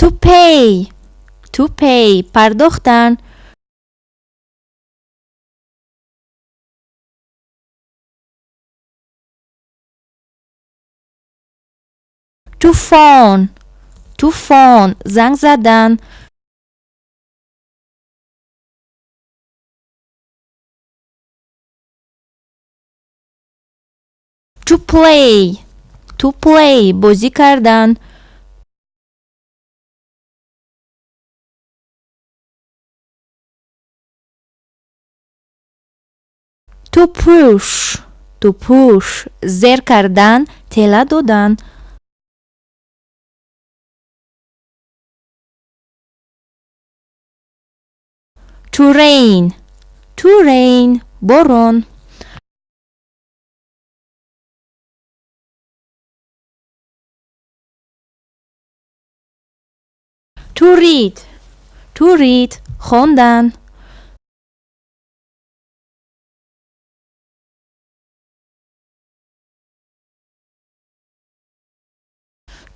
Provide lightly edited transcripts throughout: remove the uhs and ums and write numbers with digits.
To pay. To pay. Пардохтан. To phone. To phone. Занг задан. To play. To play. Бозӣ кардан. To push. To push. Зер кардан, тела додан. To rain. To rain. Борон. To read. To read. Хондан.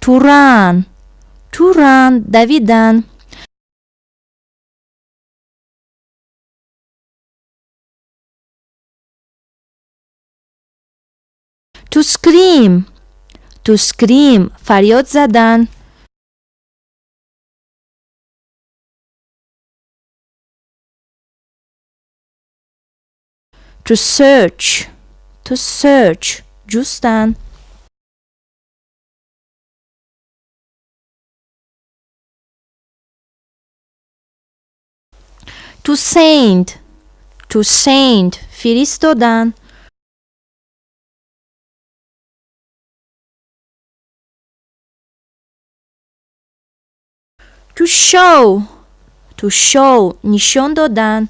To run. To run. Давидан. To scream. To scream. Фарёд задан. To search. To search. Ҷустан. To send. To send. Фиристодан. To show. To show. Нишон додан.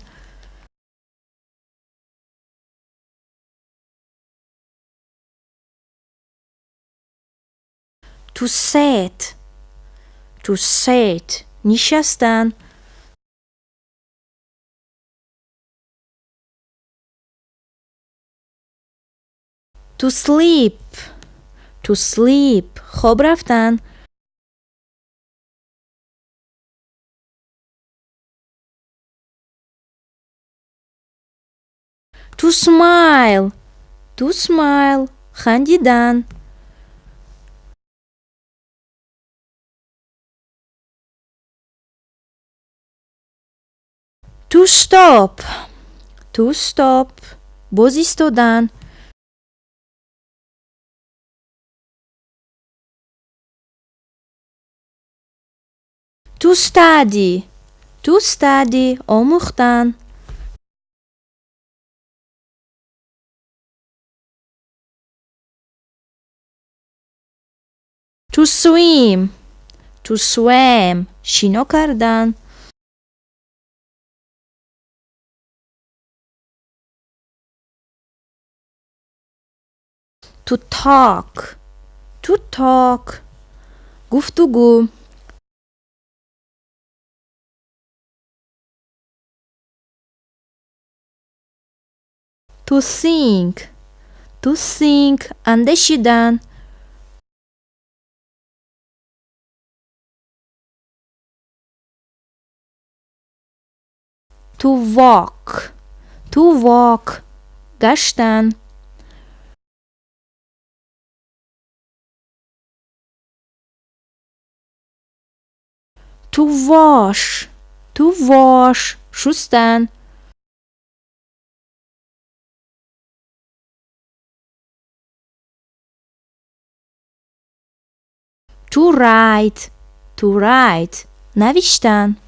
To sit. To sit. Нишастан. To sleep. To sleep. Хоб рафтан. To smile. To smile. Хандидан. To stop. To stop. Боз истодан. To study. To study. Омӯхтан. To swim. To swim. Шино кардан. To talk. To talk. Гуфтугӯ. To think. To think. Андешидан. To walk. To walk. Гаштан. To wash. To wash. Шустан. To write. To write. Навиштан.